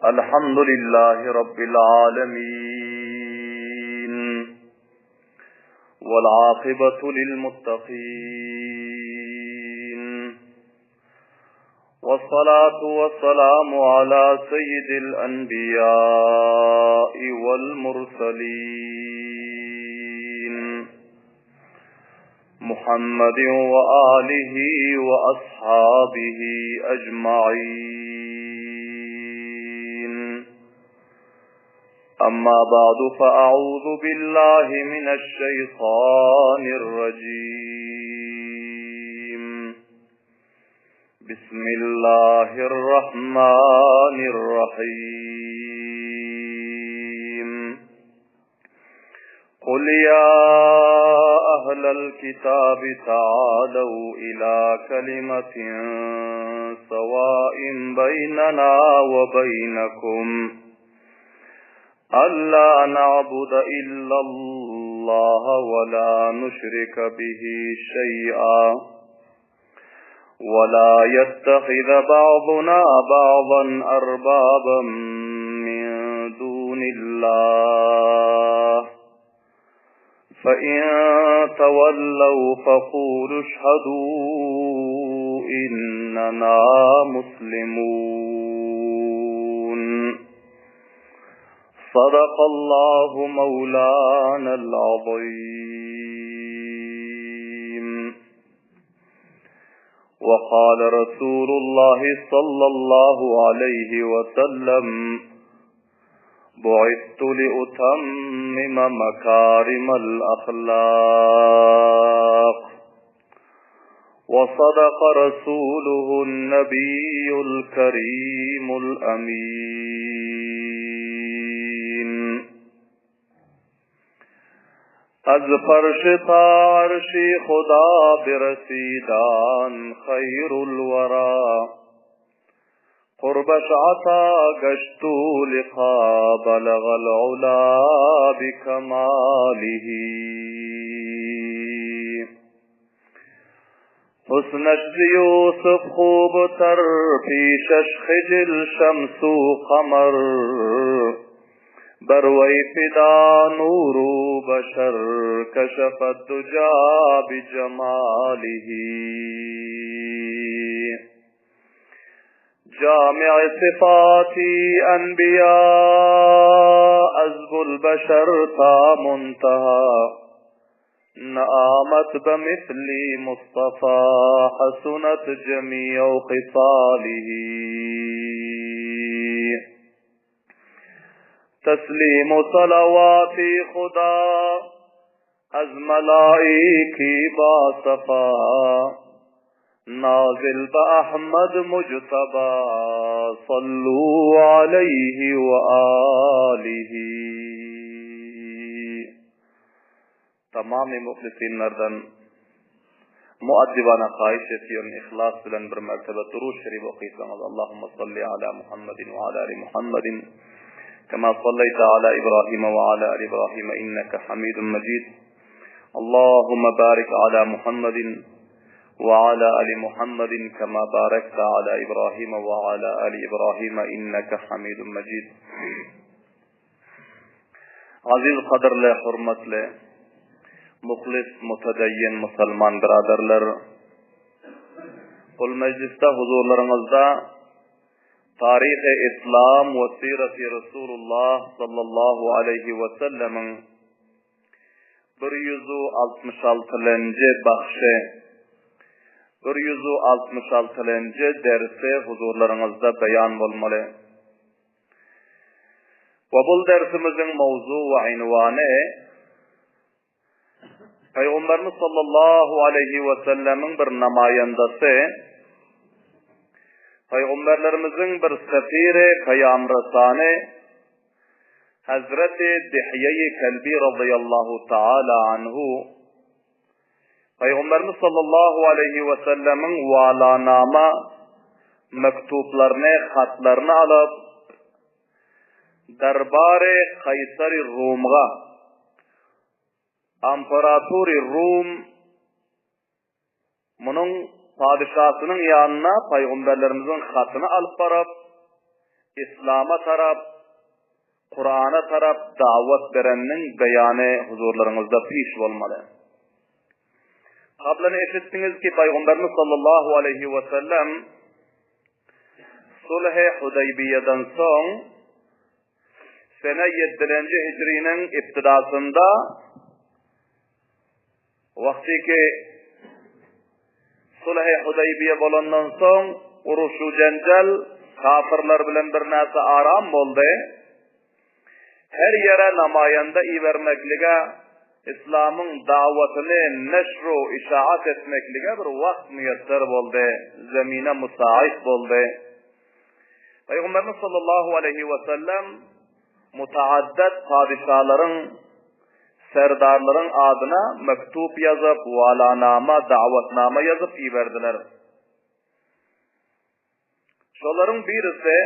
الحمد لله رب العالمين والعاقبة للمتقين والصلاة والسلام على سيد الأنبياء والمرسلين محمد وآله وأصحابه أجمعين أما بعد فأعوذ بالله من الشيطان الرجيم بسم الله الرحمن الرحيم قل يا أهل الكتاب تعالوا إلى كلمة سواء بيننا وبينكم ألا نعبد إلا الله ولا نشرك به شيئا ولا يتخذ بعضنا بعضا أربابا من دون الله فإن تولوا فقولوا اشهدوا إننا مسلمون صدق الله مولانا العظيم وقال رسول الله صلى الله عليه وسلم بعثت لأتمم مكارم الأخلاق وصدق رسوله النبي الكريم الأمين از فرش تا خدا برسیدان خیر الورا قربش عطا گشت لقا بلغ العلا بكماله حسنش یوسف خوب تر پیشش خجل شمس و قمر بروي فدا نور بشر كشف الدجى بجماله جامع صفات انبیاء ازب البشر تا منتهى نآمت بمثل مصطفى حسنت جميع خصاله تسلیم صلوات خدا از ملائکی با صفا نازل با احمد مجتبا صلو علیہ وآلہ Tamam muhlisinlerden muaddibana haýyş etýärin yhlas bilen bir mertebe Durud Şerif okysaňyz Allahumma salli ala Muhammedin we ala ali Muhammedin kema sallayta ala Ibrahim we ala ali Ibrahim inneke Hamidun Mecid Allahumma barik ala Muhammedin we ala ali Muhammedin kema barakta ala Ibrahim we ala ali Ibrahim inneke Hamidun Mecid Aziz gadyrly hormatly muhlis mutedeyyin musulman byradarlar Bul mejlisde huzurlaryňyzda Taryhy Islam we Siraty Resulullah sallallahu aleýhi we sellemiň 166-njy bagşy 166-njy dersi huzurlaryňyzda beýan bolmaly. We bul dersimiziň mowzu we ynwany Pygamberimiz sallallahu aleýhi we sellemiň bir namaýandasy, Pygamberlerimiziň bir sefiri, peýamresany Hazreti Dihýeýi Kelbi razyýallahu taala anhu Pygamberimiz sallallahu aleýhi we sellemiň walanama mektuplaryny, hatlaryny alyp, Darbary Kaýsary Rumga, Amperatory Rum, munuň padyşasynyň ýanyna pygamberlerimiziň hatyny alyp baryp, Islama tarap, Kurana tarap dawat bereniniň beýany huzurlaryňyzda piş bolmaly. Kablan eşitdiňiz ki, Pygamberimiz sallallahu aleýhi we sellem Sulh-i Hudaýbiýeden soň sene ýedilenji hijriniň ibtidasynda wagty ki Sulh-i Hudaýbiýe bolandan soň uruş-u jenjel kafirler bilen birnäçe aram boldy. Her ýere namaýanda ibermeklige, Islamyň dawatyny neşr-u işaat etmeklige bir wagt müýesser boldy, zemine musaid boldy. Pygamberimiz sallallahu aleýhi we sellem mutaaddat padyşalaryň, serdarlaryň adyna mektup ýazyp, walanama, dawatnama ýazyp iberdiler. Şolaryň birisi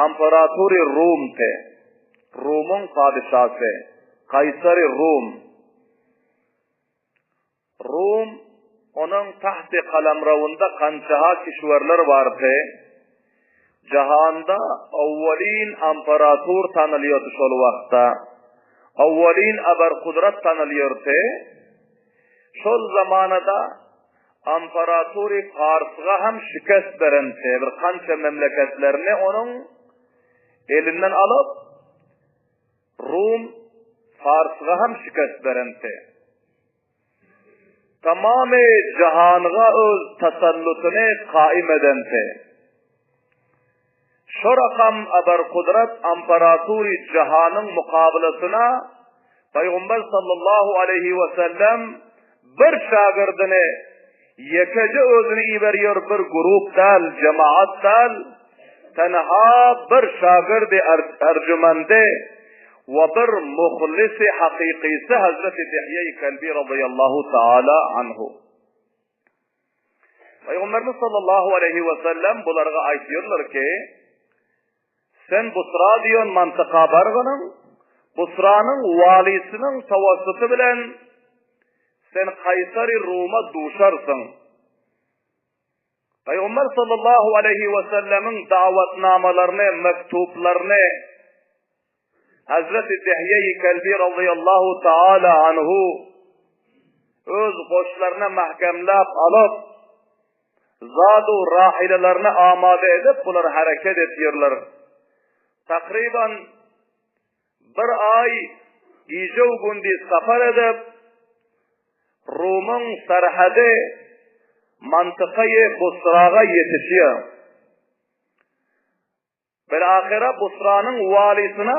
Amperatory Rumdy, Rumyň padyşasy, Kaýsary Rum. Rum, onuň tahty kalamrawynda kançaha kişwerler bardy. Jahanda owwalin amperator tanylýardy şol wagtda. Owwalin abarkudrat tanylýardy. Şol zamanada Amperatory Parsga hem şikest berenti, bir kança memleketlerini onuň elinden alyp, Rum Parsga hem şikest berenti. Tamamy jahanga öz tasallutyny kaim edenti. Şo rakam abarkudrat amperatory jahanyň mukabylasyna Pygamber sallallahu aleýhi we sellem bir şagirdini ýekeje özüni iberýär bir grup däl, jemaat däl, tenha bir şagirdi erjümendi we bir muhlisi hakykysy Hazreti Dihýe-i Kelbi radıyallahu taala anhu. Pygamberimiz sallallahu aleýhi we sellem bularga aýtýarlar ki, Sen Busra diýen mantyka bargynyň, Busranyň walisiniň tawassuty bilen sen Kaýsary Ruma duşarsyň. Pygamber sallallahu aleýhi we sellemiň dawatnamalaryny, mektuplaryny Hazreti Dihýe-i Kelbi razyýallahu taala anhu öz goşlaryna mähkemläp alyp, zadu rahilelerini amada edip bular hereket etýärler. Takryban bir aý gije-u-gündiz sapar edip, Rumyň serhedi mantykaýy Busraga ýetişýär. Bilahyra Busranyň walysyna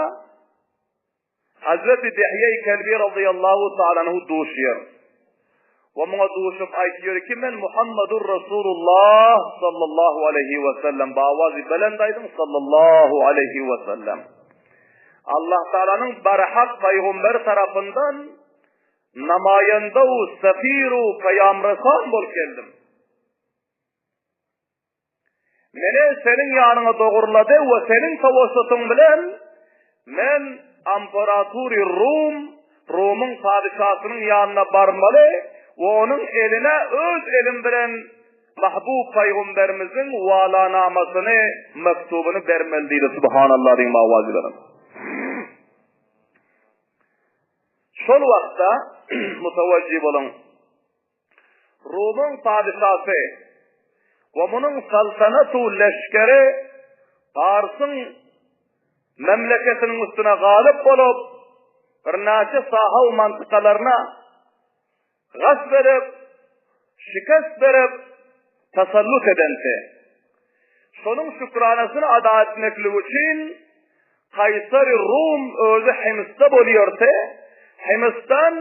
Hazreti Dihýe-i Kelbi razyýallahu taala anhu duşýar. We muňa duşup aýtýar ki, men Muhammedur Rasulullah sallallahu aleýhi we sellem bawazy belent aýdyň sallallahu aleýhi we sellem. Allah Taalanyň barhak pygamber tarapyndan namaýanda we sefir we peýamresan bolup geldim. Meni seniň ýanyňa dogurlady we seniň tawassutyň bilen men amperatury Rum, Rumyň padyşasynyň ýanyna barmaly we onuň eline öz elim bilen mahbub pygamberimiziň walanamasyny, mektubyny bermeli diýdi. Subhanallah diýiň mawazy bilen. Şol wagtda mutawajjih boluň. Rumyň padyşasy we munuň saltanatu leşgeri Parsyň memleketiniň üstüne galyp bolup, birnäçe sahaw mantykalaryna gasp edip, şikest berip, tasallut edenti. Şonuň şükranasyny ada etmeklik üçin Kaýsary Rum özi Himsde bolýardy. Himsden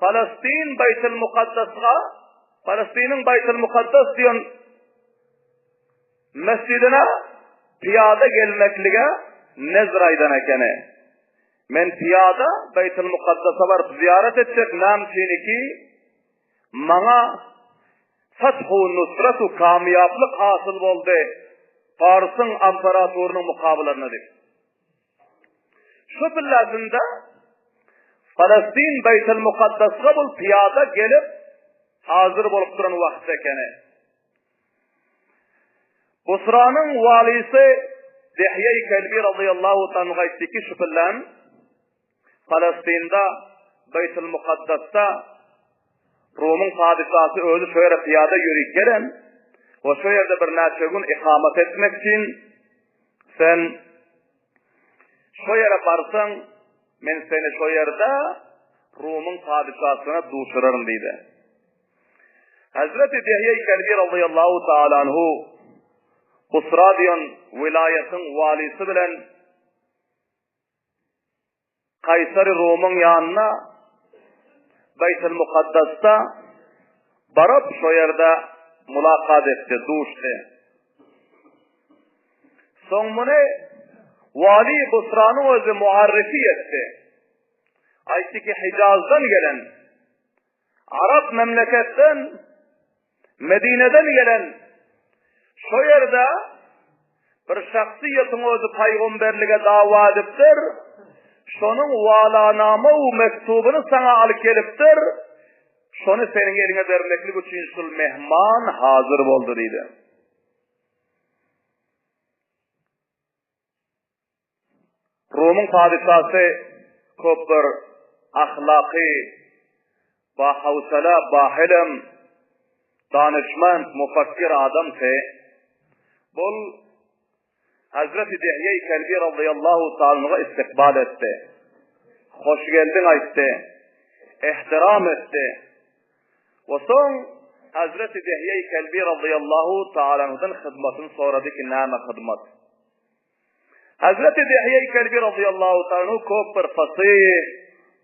Falastin Baýtul Mukaddasga, Falastiniň Baýtul Mukaddas diýen mesjidine pyýada gelmeklige nezr aýdan ekeni. Men pyýada Baýtul Mukaddasa baryp zyýarat etjek, näme üçiniki maňa fathu nusratu kamýaplyk hasyl boldy Parsyň imperatorynyň mukabylaryna diýip. Şu pillasynda Falastin Beýtel Mukaddasga bul pyýada gelip hazır bolup duran wagty ekeni. Busranyň walysy Dehýe-i Kelbi razyýallahu taala aýtdy ki, şu pyllan Palestinda Beýtul Mukaddasda Rumyň padyşasy özi şu ýere pyýada ýörip gelen we şu ýerde birnäçe gün ikamat etmek üçin sen şo ýere barsaň, men seni şo ýerde Rumyň padyşasyna duşuraryn diýdi. Hazreti Dehýe Kelbi radıyallahu taala anhu Busra diýen wilaýatyň walisi bilen Kaýsary Rumyň ýanyna Beýtul Mukaddasda baryp şo ýerde mulakat etdi, duşdy. Soň muny wali Busranyň özi muarrifi etdi. Aýtdy ki, Hijazdan gelen Arap memleketden Medineden gelen şo ýerde bir şahsyýetiň özi paýgomberlige dawa edipdir. Şonuň walanama we mektubyny saňa alyp gelipdir. Şony seniň eliňe bermeklik üçin şul mehman hazir boldy diýdi. Rumyň padyşasy köp bir ahlaky, bahawsala, bahylym, danyşment, mufakkir adamdy. Bul Hazreti Dehýe Kelbi razyýallahu taala istikbal etdi. Hoş geldiň aýtdy. Ehtiram etdi. We soň Hazreti Dehýe Kelbi razyýallahu taala hyzmatyny sorady ki, näme hyzmat? Hazreti Dehýe Kelbi radıyallahu ta'ala köp bir fasih,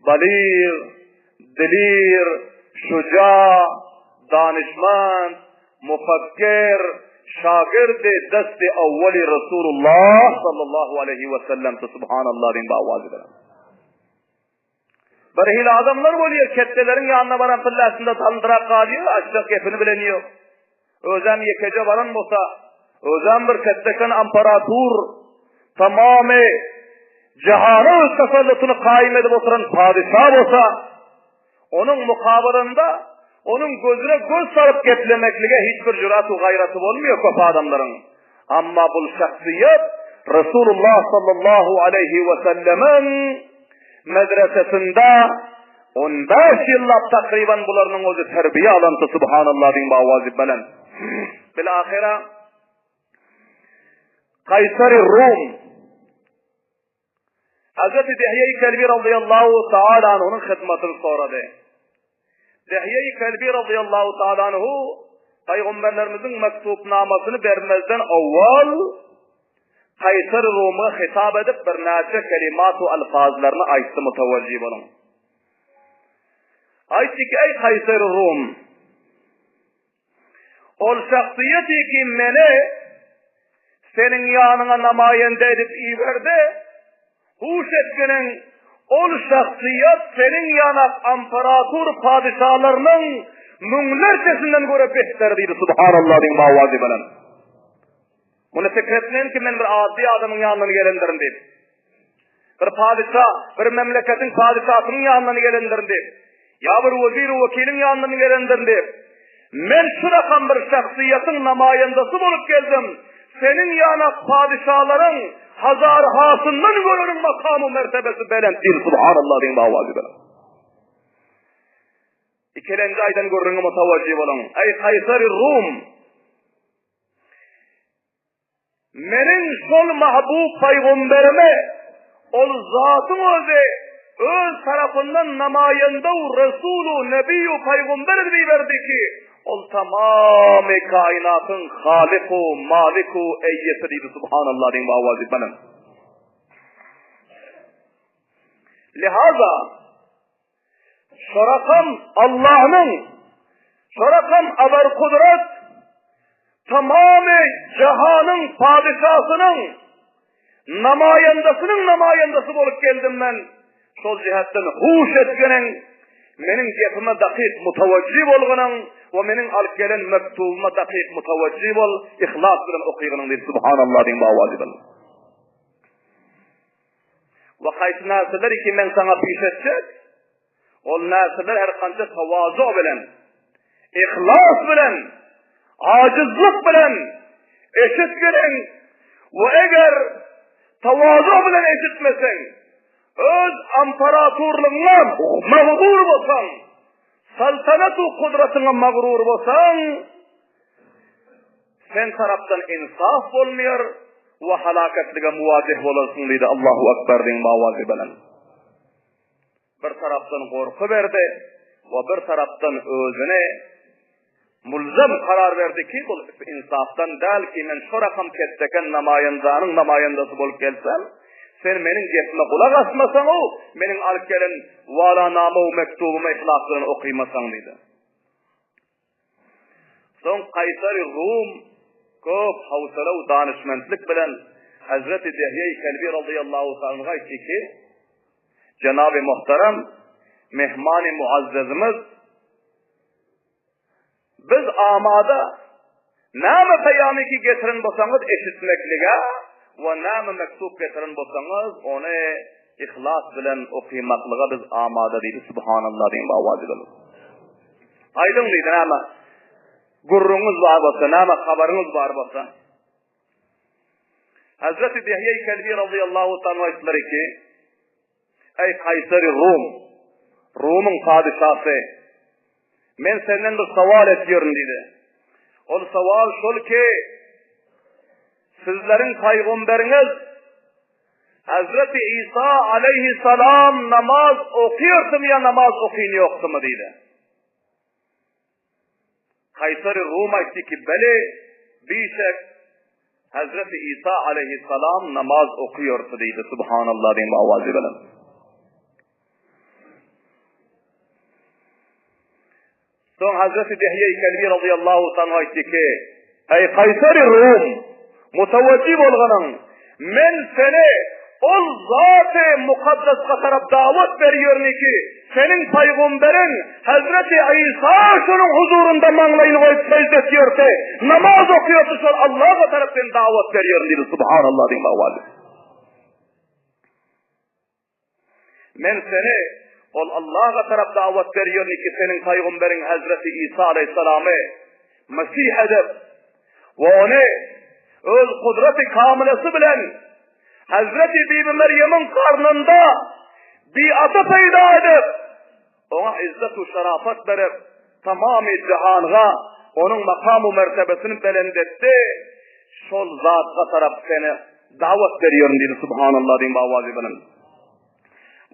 balyg, dilir, şuja, danişmand, mufakkir, şagirdi desti awwali Resulullah sallallahu aleyhi ve sellem subhanallah diýen awazy bilen. Bir hili adamlar bolýar, ketdeleriň ýanyna baran pillasynda salyndyrak galýar, açjak gepini bilen ýok. Özem ýekeje baran bolsa, özem bir ketdekan amparatur, tamamy jahana öz tasallutyny kaýym edip oturan padyşa bolsa, onuň mukabalynda onuň gözüne göz salyp geplemeklige hiç bir jüratu gaýraty bolmaýar köp adamlaryň. Amma bul şahsyýet Resulullah sallallahu aleýhi we sellemiň medresesinde 15 ýyllap takryban bularynyň özi terbiýe alandy subhanallah diýiň bawazy belent. Bil ahyra Kayseri Rum Hazreti Dehýe-i Kelbi radıyallahu taala anhunyň hyzmatyny sorady. Dehýe-i Kelbi radıyallahu taala anhu paýgamberlerimiziň mektubnamasyny bermezden owal Kaýsar Ruma hitap edip birnäçe kelimat we alfazlaryny aýtdy mutawajjih boluň. Aýtdy ki, eý Kaýsar Rum, Ol şahsyýeti ki meni seniň ýanyňa namaýende edip iberdi, huş etginiň ol şahsyýet seniň ýanak amperatur padyşalarynyň müňlerçesinden görä behter diýdi, subhanallah diýiň bawazy bilen. Muny pikir etmeýin ki men bir ady adamyň ýanyndan gelendirin diýip. Bir padyşa, bir memleketiň padyşasynyň ýanyndan gelendirin diýip. Ýa bir wezir wekiliň ýanyndan gelendirin diýip. Men şu rakam bir şahsyýetiň namaýendasy bolup geldim. Seniň ýana padyşalaryň hazarhasyndan göreniň makamy mertebesi belent diýdi. Subhanallah diýiň bawazy bilen. Ikilenji aýdan gürrüňe mutawajjih boluň. Eý Kaýsary Rum! Meniň şol mahbub paýgamberime ol zatyň özi öz tarapyndan namaýanda Resulu, Nebiýu, paýgamber edip iberdi ki, ol tamamy kainatyň Halyku, Maliku, eýesi diýdi Subhanallah diýiň bu awazy belent. Lihaza Şo rakam Allahnyň, şo rakam abar-kudrat, tamamy jahanyň padyşasynyň namaýandasynyň namaýandasy bolup geldim men. Şol jihetden huş etgeniň, meniň gepime dakyk mutawajjy bolgynyň we meniň alyp gelen mektubyma dakyk mutawajjy bol, yhlas bilen okygynyň diýip subhanallah diýiň bawazy bilen. We haýsy närseler ki men saňa piş etjek, ol närseler her kança tawazu bilen, ihlas bilen, ajizlik bilen, Eşitgiliň we eger tawazu bilen eşitmeseň, öz amparatorlygyňa magrur bolsaň, saltanat-u kudratyňa magrur bolsaň, sen tarapdan insaf bolmaýar we halakatlyga muwajeh bolarsyň diýdi. Allahu akbar diýiň bawazy bilen. Bir tarapdan gorky berdi we bir tarapdan özüni mulzam karar berdi ki, bu insapdan däl ki, men şo rakam ketdeken namaýandanyň namaýandasy bolup gelsem, sen meniň gepime gulak asmasaň-u, meniň alyp gelen walanama-u mektubymy yhlas bilen okymasaň diýdi. Soň Kaýsary Rum köp howsala we danyşmentlik bilen Hezreti Dehýeý Kelbi razyýallahu taala aýtdy ki, Jenaby muhterem, mehmany muazzezimiz, biz amada näme peýamy ki getiren bolsaňyz eşitmeklige we näme mektup getiren bolsaňyz ony yhlas bilen okymaklyga biz amada diýdi. Subhanallah diýip awazy bilen. Aýdyň diýdi, näme gürrüňiz bar bolsa, näme habaryňyz bar bolsa. Hazreti Dehýe Kelbi radıyallahu ta'ala aýtdylar ki, Eý Kaýseri Rum, Rumuň padyşasy, men senden bir sowal etýärin diýdi. Ol sowal şol ki, sizleriň paýgamberiňiz Hazreti Isa aleyhissalam namaz okýardymy ýa namaz okyn ýokdymy diýdi. Kaýsary Rum aýtdy ki, bele, bişek Hazreti Isa aleyhissalam namaz okýardy diýdi. Subhanallah diýen awazy bilen. Soň Hazreti Dehýe Kelbi razyýallahu taala aýtdy ki, Eý Kaýsary Rum, mutawajjih bolganyň, men seni ol zaty mukaddesga tarap dawat berýärin ki, seniň paýgamberiň Hazreti Isa şonuň huzurynda maňlaýyny goýup sežde etýärdi, namaz okaýardy, şol Allaha tarap seni dawat berýärin diýdi. Subhanallah diýip awazy. Men seni ol Allaha tarap dawat berýärin ki, seniň paýgamberiň Hazreti Isa aleyhissalamy Mesih edip we ony öz kudraty kamylasy bilen Hazreti Bibi Merýemiň garnynda bi ata peýda edip, oňa izzet we şerafat berip, tamamy jahanga onuň makam we mertebesini belent etdi. Şol zatga tarap seni dawat berýärin diýdi. Subhanallah diýip awazy bilen.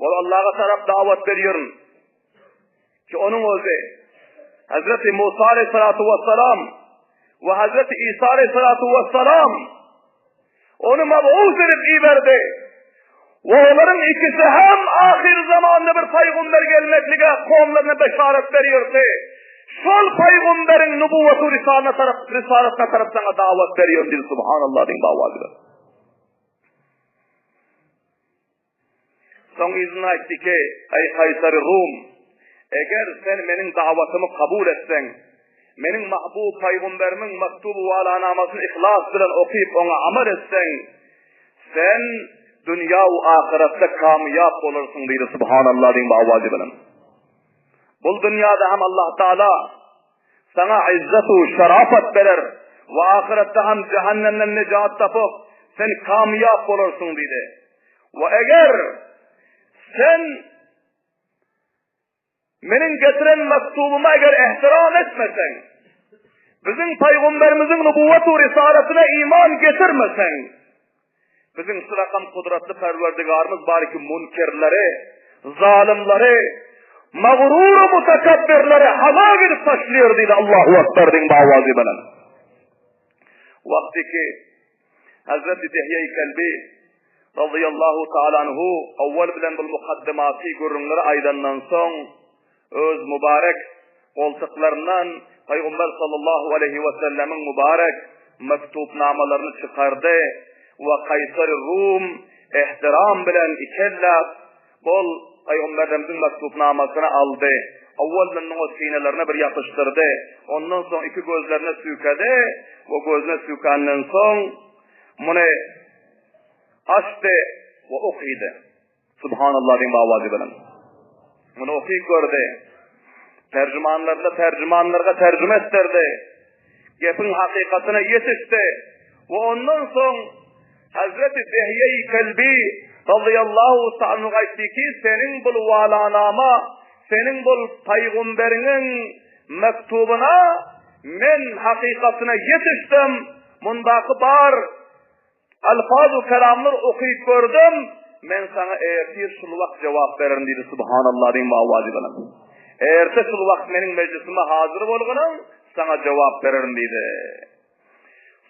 Ol Allaha tarap dawat berýärin. Ki onuň özi Hazreti Musa aleyhissalatu vesselam we Hazreti Isa aleyhissalatu vesselam Ony mab'us edip iberdi. We olaryň ikisi hem ahyr zamanda bir paýgamber gelmeklige kowumlaryna beşaret berýärdi. Şol paýgamberiň nubuwwatu risalatyna tarap, risalatyna tarap saňa dawat berýär diýdi. Subhanallah diýip awazy. Soň yzyna aýtdy ki, Eý Kaýsary Rum, eger sen meniň dawatymy kabul etseň, meniň mahbub paýgamberimiň mektuby walanamasyny yhlas bilen okyp oňa amal etseň, sen dünýä we ahyretde kamyýap bolarsyň diýdi. Subhanallah diýip awazy bilen. Bul dünýäde hem Allah Taala Saňa yzzet u şerafat berer we ahyretde hem jähennemden nejat tapyp, sen kamyýap bolarsyň diýdi. We eger sen meniň getiren mektubyma eger ehtiram etmeseň, biziň paýgamberimiziň nubuwwat u risalatyna iman getirmeseň, Biziň şu rakam gudratly Perwerdigarymyz bar ki munkerleri, zalymlary, magrur mutakabbirleri halak edip taşlaýar diýdi Allahu Akbar diýen bawazy bilen. Wagty ki Hazreti Dehýe Kelbi radıyallahu taala anhu awwal bilen bu mukaddimaty gürrüňleri aýdandan soň Öz mübarek goltuklaryndan Pygamber sallallahu aleýhi we sellemiň mübarek mektubnamalaryny çykardy we Kaýsary Rum ehtiram bilen ikelläp ol Pygamberlerimiziň mektubnamasyny aldy. Owaldan muňa synalarına bir ýapyşdyrdy. Ondan soň iki gözlerine süýkedi we gözüne süýkänden soň muny açdy we okydy. Subhanallah diýen awazy bilen. Muny okyp gördi. Terjümanlaryna terjümanlarga terjüme etdirdi. Gepiň hakykatyna ýetişdi. We ondan soň Hazreti Dehýe-i Kelbi razyýallahu anhu aýtdy ki, seniň bul walanama, seniň bul pygamberiňiň mektubyna men hakykatyna ýetişdim, mundaky bar alfazu kelamlar okyp gördüm, men saňa ertir şul wagt jogap bererin diýdi, subhanallah diýiň owazy bilen. Erte şul wagt meniň mejlisime hazyr bolgunyň, saňa jogap bererin diýdi.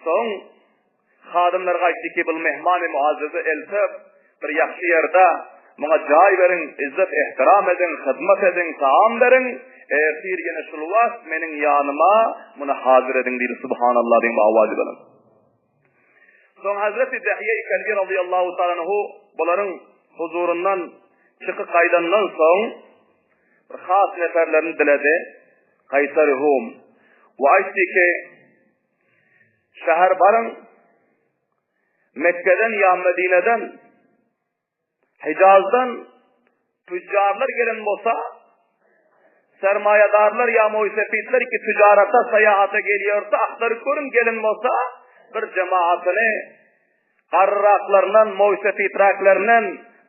Soň hadymlar gaýtdy ki, bul mehmany muazzezi eltip, bir ýagşy ýerde muňa jaý beriň, izzet ehtiram ediň, hyzmat ediň, taam beriň, ertir ýene şul wagt meniň ýanyma muny hazyr ediň diýdi, subhanallah diýiň owazy bilen. Soň Hazreti Dehýe Kelbi radiyallahu ta'ala anhu bularyň huzuryndan çykyp gaýdandan soň bir has neferlerini diledi. Kaýsar Rum we aýtdy ki, şäher baryň, Mekgeden ýa Medineden, Hijazdan tüccarlar gelen bolsa, sermaýadarlar ýa moýsepitler ki ticarata, saýahata gelýärse, aktaryp görüň gelen bolsa, bir jemaatyny Garryraklaryndan, moýsepiträklerinden,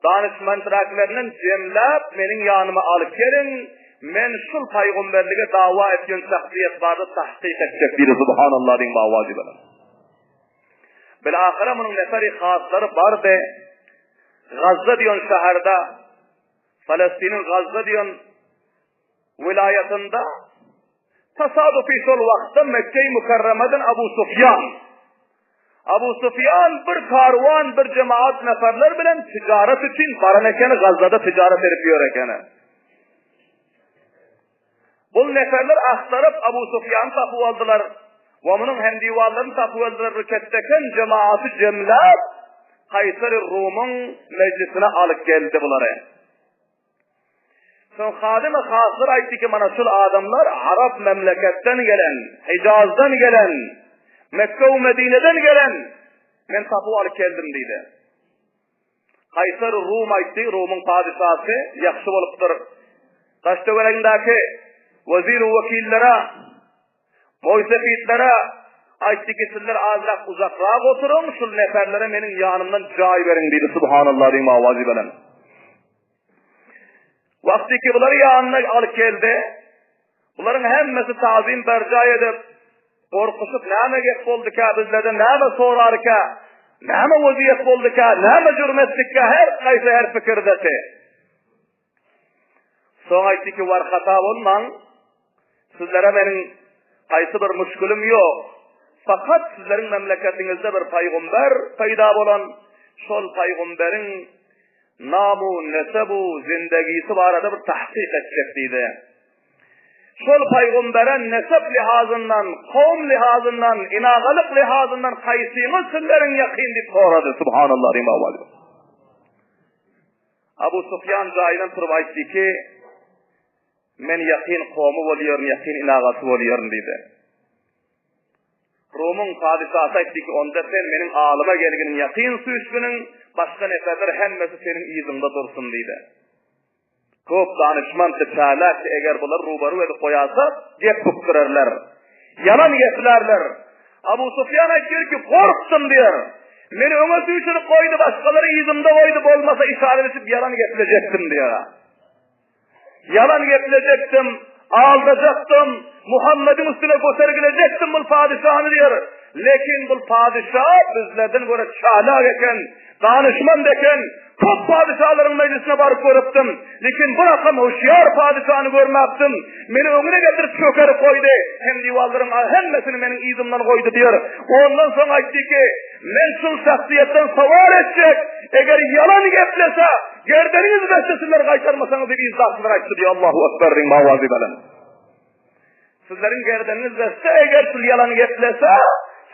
danyşmenträklerinden jemläp, meniň ýanyma alyp geliň, men şul paýgomberlige dawa etýän şahsyýet barada tahkyk etjek diýdi. Subhanallah diýiň bawazy bilen. Bilahyra munuň neferi haslary bardy. Gazza diýen şäherde, Palestiniň Gazza diýen welaýatynda tasadufy şol wagtda Mekge-i Mükerremeden Abu Sufýan Abu Sufýan bir karwan, bir jemaat neferler bilen ticaret üçin baran ekeni, Gazada ticaret edip ýör ekeni. Bul neferler agtaryp Abu Sufýany tapyp aldylar we munuň hemdiwarlaryny tapyp aldylar, bir ketdeken jemaaty jemläp Kaýsary Rumyň mejlisine alyp geldi bulary. Soň hadymy haslar aýtdy ki, mana şul adamlar arap memleketden gelen, Hijazdan gelen, Mekge we Medineden gelen, men tapyp alyp geldim diýdi. Kaýsar Rum aýtdy, Rumuň padyşasy ýagşy bolupdyr. Daş-töweregindäki wezir we wekillere, moýsepitlere aýtdy ki, sizler azrak uzakrak oturyň, şul neferlere meniň ýanymdan jaý beriň diýdi. Subhanallah diýiň owazy bilen. Wagty ki bulary ýanyna alyp geldi. Bularyň hemmesi tazym berjaý edip, gorkuşyp näme gep bolduka, bizlerden näme sorarka, näme waziýet bolduka, näme jürm etdikkä, her haýsy her pikirdesi. Soň aýtdy ki, war hata bolmaň, sizlere meniň haýsy bir müşgülim ýok. Fakat sizleriň memleketiňizde bir paýgumber peýda bolan, şol paýgumberiň Namu, nesebu, zindegisi barada bir tahkyk etjek diýdi. Şol paýgumbere nesep lihazyndan, kowum lihazyndan, inagalyk lihazyndan haýsyňyz sizleriň ýakyn diýip sorady. Subhanallah diýip awal. Abu Sufýan jaýyndan turup aýtdy ki, men ýakyn kowmy bolýaryn, ýakyn inagasy bolýaryn diýdi. Rumyň padyşasy aýtdy ki, onda sen meniň alyma gelginiň ýakyn süýşgüniň, başga neferler hemmesi seniň yzyňda dursun diýdi. Köp danyşmantdy, çälakdy, eger bular rubaru edip goýalsa, gep bükdürerler. Ýalan geplärler. Abu Sufýan aýtýar ki, gorkdum diýer. Meni öňe süýşürip goýdy, başgalary yzymda goýdy, bolmasa işaret edip ýalan geplejekdim diýer. Ýalan geplejekdim, aldajakdym, Muhammediň üstüne götergilejekdim bul padyşany diýer. Lekin bul padyşa bizlerden görä çalak eken, danyşmand eken. Köp padyşalaryň mejlisine baryp görüpdim. Lekin bu rakam huşýar padyşany görmäpdim. Meni öňüne getirip çökerip goýdy. Hem diwallaryň hemmesini meniň yzymdan goýdy diýer. Ondan soň aýtdy ki, men şul şahsyýetden sowal etjek, eger ýalan geplese, Gerdeniňizi besse sizler gaýtarmasaňyz diýip yzdakylar aýtdy diýip Allahu Ekber diýip owazy bilen. Sizleriň gerdeniňiz besse eger şul ýalan geplese,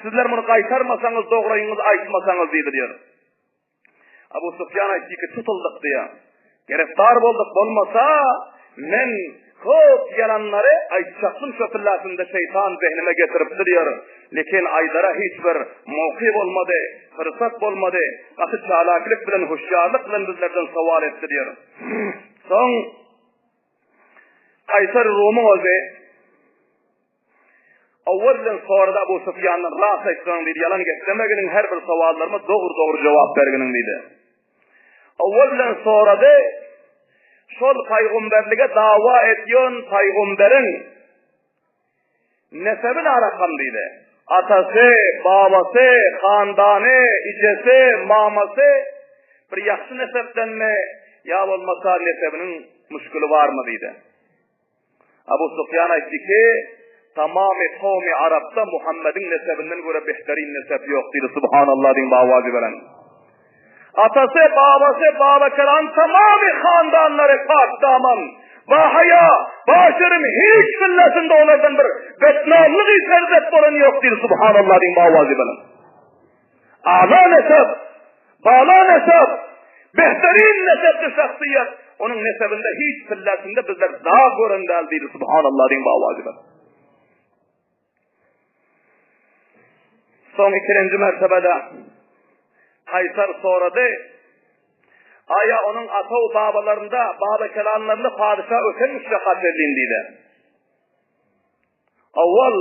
sizler muny gaýtarmasaňyz, dogryňyzy aýtmasaňyz diýdi diýär. Abu Sufýan aýtdy ki, tutuldyk diýär. Gereftar bolduk bolmasa, men köp ýalanlary aýtjakdym şo pillasynda şeýtan zehnime getiripdi diýär. Lekin aýdara hiç bir mowky bolmady, pyrsat bolmady. Gaty çalaklyk bilen, huşýarlyk bilen bizlerden sowal etdi diýer. Soň Kaýsar Rumuň özi. Owwal bilen sorady Abu Sufýandan, Rast aýtsaň diýdi, ýalan geplemeginiň her bir sowallaryma dogry-dogry jogap berginiň diýdi. Owwal bilen sorady, Şol paýgumberlige dawa edýän paýgumberiň nesebi narakam diýdi. Atasy, babasy, handany, ijesi, mamasy bir ýagşy nesepdenmi ýa bolmasa nesebiniň müşgili barmy diýdi. Abu Sufýan aýtdy ki, Tamamy kowmy arapda Muhammediň nesebinden görä behterin nesep ýok diýdi. Subhanallah diýiň bawazy bilen. Atasy, babasy, babakelan tamamy handanlary pak daman, bahaýa, başerim hiç milletinde olardan bir betnamlyk serzet bolan ýok diýdi. Subhanallah diýiň bawazy bilen. Ala nesep, bala nesep, behterin nesepli şahsyýet. Onuň nesebinde hiç pilläsinde bizler dag gören däl diýdi. Subhanallah diýiň bawazy bilen. Soň ikinji mertebede Kaýsar sorady, Aýa onuň ata-u babalarynda, baba kelanlarynda padyşa ötenmiş rahat edin diýdi. Owal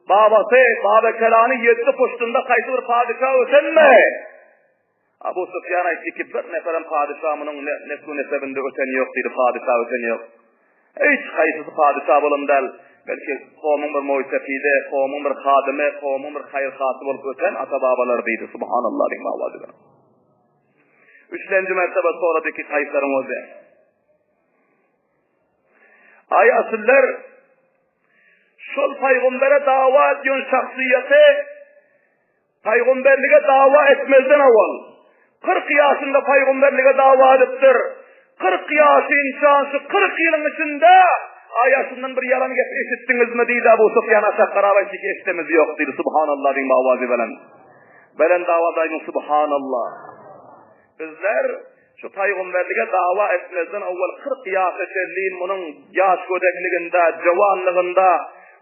babasy, baba kelany ýetdi puştunda kaýsy bir padyşa ötenmi? Abu Sufýan aýtdy ki, bir neferem padyşa munuň neslu nesebinde öten ýok diýdi, padyşa öten ýok. Hiç haýsysy padyşa bolan däl, belki kowumyň bir moýsefidi, kowumyň bir hadymy, kowumyň bir haýyrhasy bolup öten ata-babalary diýdi. Subhanallah diýip awazy bilen. Üçlenji mertebe sorady ki, Kaýsaryň özi. Aý asyllar şol paýgambere dawa edýän şahsyýeti Pygamberlige dawa etmezden owal, 40 ýaşynda pygamberlige dawa edipdir. 40 ýaşynça şu 40 ýylyň içinde aýasyndan bir ýalan gep eşitdiňizmi diýdi Abu Sufýan aşak garap aýtdy ki, eşdemiz ýok diýdi. Subhanallah diýip awazy bilen. Belent awaz aýdyň Subhanallah. Bizler Şu pygamberlige dawa etmezden owal 40 ýaşa çenli munuň ýaş gödekliginde, jowanlygynda,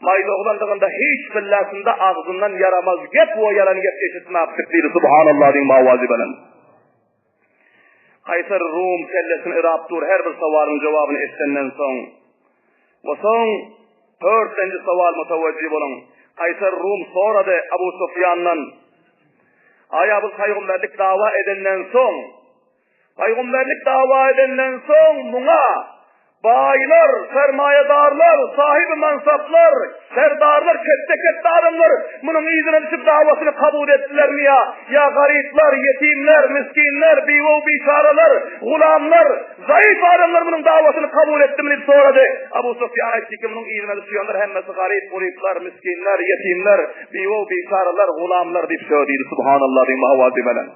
maýdoglanlygynda hiç billasynda agzyndan ýaramaz gep we ýalan gep eşitmäpdik diýdi. Subhanallah diýiň awazy bilen. Kaýsar Rum kellesini yrap dur her bir sowalyň jogabyny eşidenden soň. We soň dörtlenji sowal mutawajjih boluň. Kaýsar Rum sorady Abu Sufýandan. Aýa bu paýgamberlik dawa edenden soň, paýgamberlik dawa edenden soň muňa baýlar, sermaýadarlar, sahibi mansaplar, serdarlar, ketde-ketde adamlar munuň yzyna düşüp dawasyny kabul etdilermi ýa, ýa garyplar, ýetimler, miskinler, biwew-biçareler, gulamlar, zaýyf adamlar munuň dawasyny kabul etdimi diýip sorady. Abu Sufýan aýtdy ki, munuň yzyna düşýänler hemmesi garyp-guryplar, miskinler, ýetimler, Biwew biçareler, gulamlar diýip şö diýdi. Subhanallah diýip awazy bilen.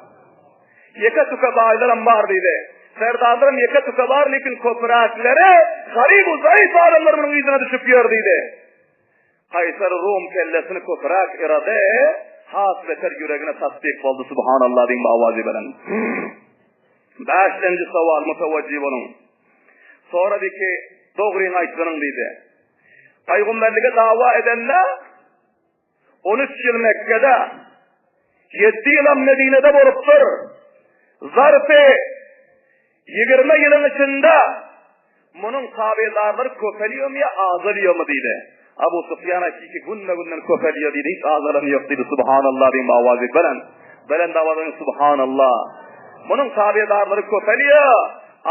Ýeke tüke baýlaram bar diýdi. Serdarlaram ýeke tüke bar, lekin köpräkleri garyp we zaýyf adamlar munuň yzyna düşüp ýör diýdi. Kaýsar Rum kellesini köpräk yrady, has beter ýüregine tassyk boldy. Subhanallah diýip awazy bilen. Bäşlenji sowal mutawajjih boluň. Sorady ki, dogryňy aýtgynyň diýdi. Pygamberlige dawa edende 13 ýyl Mekgede, 7 ýylam Medinede bolupdyr. Zarfy 20 ýylyň içinde munuň tabedarlary köpeliýärmi ýa azalýarmy diýdi. Abu Sufýan aýtdy ki, günbe-günden köpeliýär diýdi, hiç azalan ýok diýdi. Subhanallah diýip awazy belent. Belent awazy subhanallah. Munuň tabedarlary köpeliýär,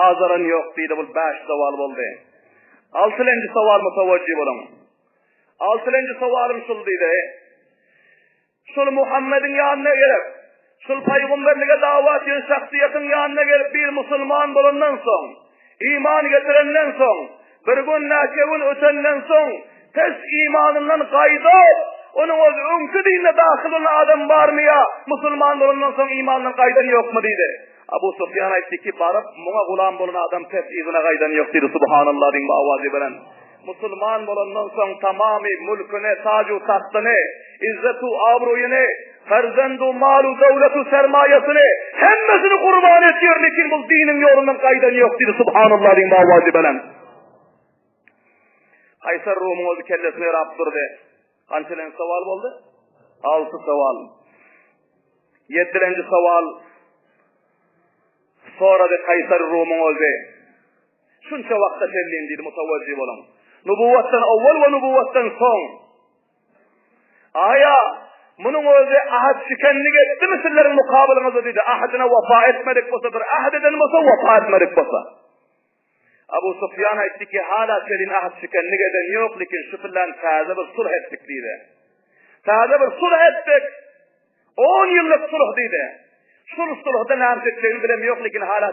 azalan ýok diýdi. Bu 5 sowal boldy. Altylenji sowal mutawajjih boluň. Altylenji sowalym şul diýdi. Şul Muhammediň ýanyna gelip, şul pygamberlige dawa edýän şahsyýetiň ýanyna gelip bir musulman bolandan soň, iman getirenden soň, bir gün näçe gün ötenden soň, pes imanyndan gaýdyp, onuň öz öňki dinine dahyl bolan adam barmy ýa musulman bolandan soň imandan gaýdan ýokmy diýdi. Abu Sufýan aýtdy ki, baryp, muňa gulam bolan adam pes yzyna gaýdan ýok diýdi, Subhanallah diýip awazy bilen. Musulman bolandan soň tamamy mülküni, taju tagtyny, izzetu abruýyny, ferzendu malu döwletu sermaýasyny hemmesini gurban etýär, lekin bu diniň ýolundan gaýdan ýok diýdi, Subhanallah diýip awazy bilen. Kaýsar Rumyň özi kellesini yrap durdy. Kançalenji sowal boldy? Alty sowal. Ýedilenji sowal sorady Kaýsar Rumyň özi. Şunça wagta çenli diýdi mutawajjih boluň. Nubuwwatdan owwal we nubuwwatdan soň. Aýa, munuň özi ahd şikenlik etdimi sizleriň mukabylyňyzda diýdi. Ahdyna wepa etmedik bolsa, bir ahd eden bolsa, wepa etmedik bolsa. Abu Sufýan aýtdy ki, hala çenli ahd şikenlik eden ýok, lekin şu bilen täze bir sulh etdik diýdi. Täze bir sulh etdik. On ýyllyk sulh diýdi. Şul sulhda näme etjegini bilem ýok, lekin hala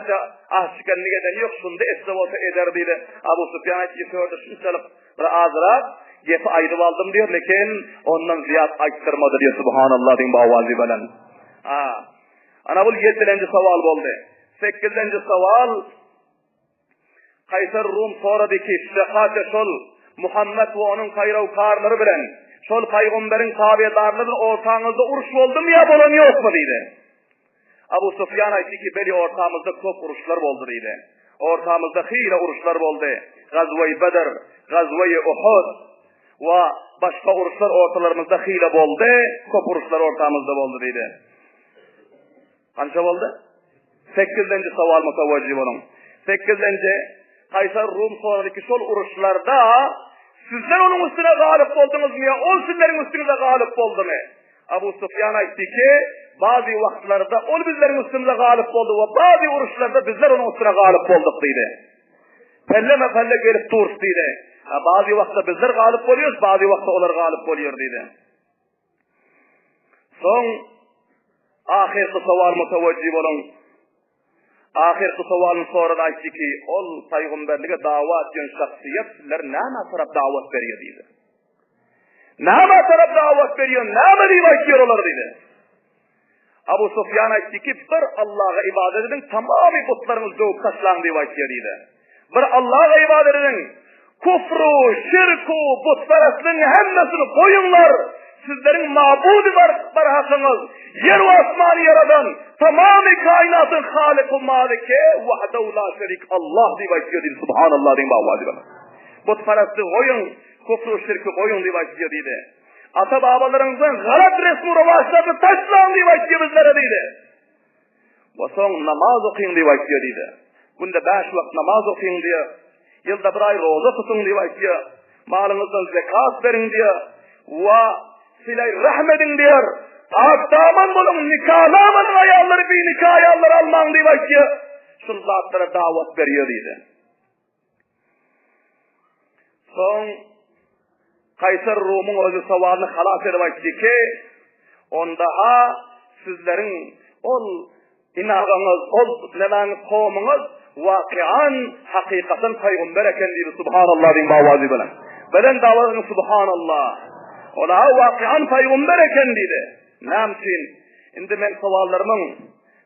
ahd şikenlik eden ýok, şunda etse bolsa eder diýdi. Abu Sufýan aýtdy ki, şurada şunçalyk bir azrak gepi aýdyp aldym diýär, lekin ondan zyýat aýtdyrmady diýär, subhanallah diýin bu awazy bilen. Ha. Ana bu ýedilenji sowal boldy. Sekizinji sowal Kaýsar Rum sorady ki, Şehaşa şol Muhammet we onuň paýrawkarlary bilen, şol pygamberiň tabedarlary bilen ortaňyzda uruş boldumy ýa bolan ýokmy diýdi. Abu Sufýan aýtdy ki, beli ortamyzda köp uruşlar boldy diýdi. Ortamyzda hile uruşlar boldy. Gazweý Bedr, Gazweý Uhud we başga uruşlar ortalarymyzda hile boldy, köp uruşlar ortamyzda boldy diýdi. Kança boldy? Sekizlenji sowal mutawajjih boluň. Sekizlenji Kaýsar Rum sorady ki, şol uruşlarda sizler onuň üstüne galyp bolduňyzmy ýa ol sizleriň üstüňize galyp boldumy? Abu Sufýan aýtdy ki, bazy wagtlarda ol bizleriň üstümize galyp boldy we bazy uruşlarda bizler onuň üstüne galyp bolduk diýdi. Pelleme pelle gelip dur diýdi. Bazy wagtda bizler galyp bolýarys, bazy wagtda olar galyp bolýar diýdi. Soň ahyrky sowal mutawajjih boluň. Ahyrky sowalyny sorady aýtdy ki, ol paýgamberlige dawa etýän şahsyýet sizler nämä tarap dawat berýär diýdi. Nämä tarap dawat berýär, näme diýip aýtýar olar diýdi. Abu Sufýan aýtdy ki, bir Allaha ibadet ediň, tamamy butlaryňyzy döwüp taşlaň diýip aýtýar diýdi. Bir Allaha ibadet ediň, kufru, şirku, butparastlygyň hemmesini goýuňlar. Sizleriň mabudy bar, bar hakyňyz, ýer we asmany ýaradan, tamamy kainatyň halyky maliki, wahdahu la şerik Allah diýip aýtýar diýdi. Subhanallah diýip awazy bilen. Butparastlygy goýuň, kufru, şirki goýuň diýip aýtýar diýdi. Ata-babalaryňyzdan galat resmi-rowaçlaryny taşlaň diýip aýtýar bizlere diýdi. We soň namaz okyň diýip aýtýar diýdi. Günde bäş wagt namaz okyň diýýär. Ýylda bir aý roza tutuň diýip aýtýar. Malyňyzdan zekat beriň diýýär. We silaý rahm ediň diýýär. Pak daman boluň, nikalamadyk aýallary binika aýallary almaň diýip aýtýar. Şul zatlara dawat berýär diýdi. Soň Kaýsar Rumyň özi sowalyny halas edip aýtdy ki, onda-ha sizleriň ol inagaňyz, ol nemäňiz, kowumyňyz wakian, hakykatan paýgamber eken diýdi, subhanallah diýiň bawazy bilen. Belent awazyň subhanallah. Ol-ha wakian paýgamber eken diýdi. Näme üçin? Indi men sowallarymyň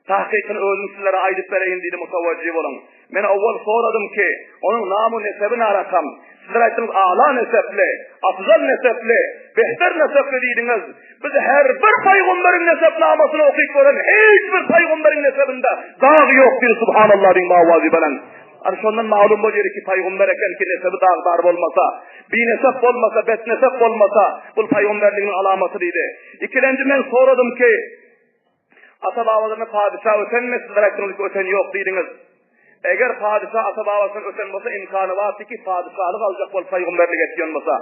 Takykyny özüm sizlere aýdyp bereýin diýdi, mutawajjih boluň. Men owwal soradym ki, onuň namu nesebi narakam? Sizler aýtdyňyz ala nesepli, afzal nesepli, behter nesepli diýdiňiz. Biz her bir paýgamberiň nesepnamasyny okyp gören hiç bir paýgamberiň nesebinde dag ýok diýdi, subhanallah diýiň awazy belent. Ana şondan malum bolýar ki, paýgamber eken ki nesebi dagdar bolmasa, binesep bolmasa, betnesep bolmasa, bul paýgamberliginiň alamaty diýdi. Ikilenji men soradym ki, Ata-babalaryna padyşa ötenmi? Sizler aýtdyňyz ki, öten ýok diýdiňiz. Eger padyşa ata-babasyndan öten bolsa, imkany bardy ki, padyşalyk aljak bolup paýgamberlik etýän bolsa.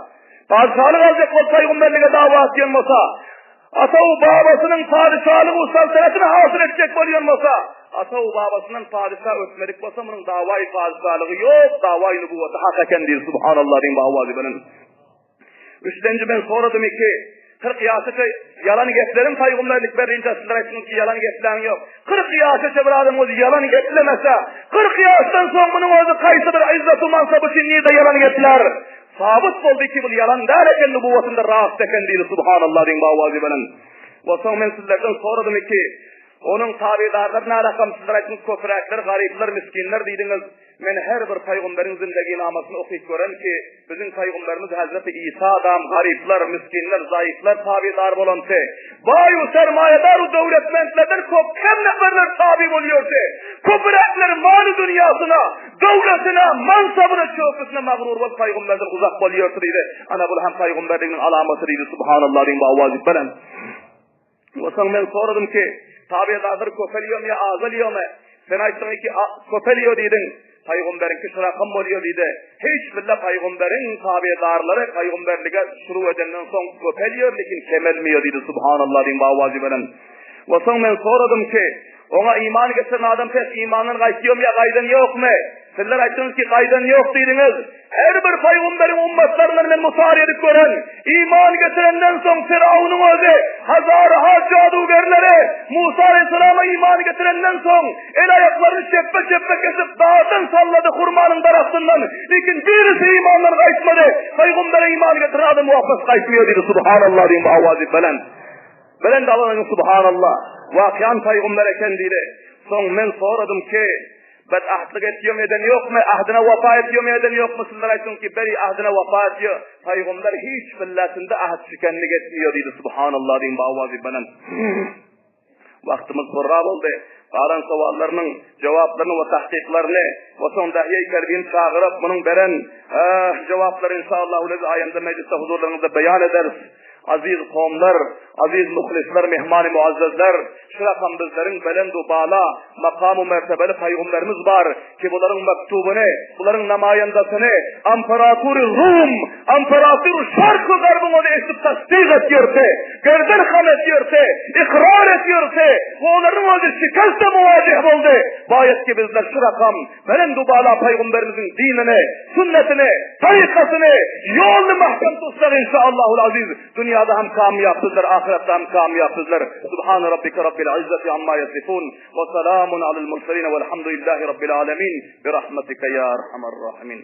Padyşalyk aljak bolup paýgamberlige dawa etýän bolsa, ata-babasynyň padyşalygy saltanatyny hasyl etjek bolýan bolsa, ata-babasyndan padyşa ötmedik bolsa, munuň dawaýy padyşalygy ýok, dawaýy nubuwaty hak eken diýdi. Subhanallah diýiň bu awazy bilen. Üçlenji men soradym ki, 40 ýaşaça ýalan gepleriň paýgumberlik berinçe sizler aýtdyňyz ki ýalan gepläň ýok. 40 ýaşaça bir adam özi ýalan geplemese, 40 ýaşdan soň munuň özi haýsy bir izzatu mansaby üçin nirde ýalan geplär? Sabyt boldy ki bu ýalan däl eken nubuwatynda rast eken diýdi subhanallah diýiň bawazy bilen. We soň men sizlerden soradym ki, onuň tabedarlary närakam sizler aýtdyňyz köpräkler garyplar miskinler diýdiňiz. Men her bir paýgamberiň zindeginamasyny okyp gören ki, biziň paýgamberimiz Hezreti Isa adam garyplar, miskinler, zaýyflar tabidar bolanty. Baý u sermaýadar u döwletmentlerden köp kem neferler tabi bolýardy. Köpüräkleri maly dünýasyna, döwletine, mansabyna, çöküsine magrur bolup paýgamberden uzak bolýardy diýdi. Ana bul hem paýgamberliginiň alamaty diýdi. Subhanallah diýiň bu awazy belent. Soň men soradym ki, tabidarlar köpeliýormy ýa azalýarmy? Sen aýtdyň ki, köpeliýor diýdiň. Pygamberiňki şu rakam bolýar diýdi. Hiç bille pygamberiň tabedarlary pygamberlige şuru edenden soň köpelýär, lekin kemelmeýär diýdi. Subhanallah diýiň bawazy bilen. We soň men soradym ki, oňa iman getiren adam pes imandan gaýtýarmy ýa gaýdan ýokmy? Sizler aýtdyňyz ki, gaýdan ýok diýdiňiz. Her bir pygamberiň ummatlaryndan men musal edip gören, iman getirenden soň Firawunyň özi hazarha jadugerleri Musa aleyhissalama iman getirenden soň el-aýaklaryny çepbe-çepbe kesip dagdan sallady hurmanyň daragtyndan. Lekin birisi imandan gaýtmady. Pygambere iman getiren adam wapas gaýtmaýar diýdi. Subhanallah diýip awazy belent. Belent awazyny subhanallah. Wakyýan pygamber eken diýdi. Soň men soradym ki, Bet ahdlyk etýomy eden ýokmy? Ahdyna wepa etýomy eden ýokmy? Sizler aýtdyň ki, beri ahdyna wepa etýo. Pygamber hiç billasynda ahd şikenlik etmiýo diýdi. Subhanallah diýiň bawazy belent. Wagtymyz horra boldy. Galan sowallarynyň jogaplaryny we tahkyklaryny we soň Dahiýe Kelbini çagyryp, munuň beren jogaplary inşallah aýanda mejlisde huzurlaryňyzda beýan ederis. Aziz kowumlar, aziz muhlisler, mehmany muazzezler, şu rakam bizleriň belend-u bala, makam-u mertebeli paýgumberimiz bar ki, bularyň mektubyny, bularyň namaýandasyny Amperatury Rum, Amperatury Şark we Garbyň özi eşidip tasdyk etýärse, gerden ham etýärse, ykrar etýärse we olaryň özi şikeste muwajeh boldy. Baýat ki bizler şu rakam Belend-u bala Pygamberimiziň dinini, sünnetini, tarykasyny, ýoluny mahkem tutsak inşaallahul aziz dünýäde hem kamýap bizler, ahyretde hem kamýap bizler. Subhane rabbike rabbil izzati amma ýasifun we selamun alel murselin welhamdulillahi rabbil alemin bi rahmetike ya erhamer rahimin.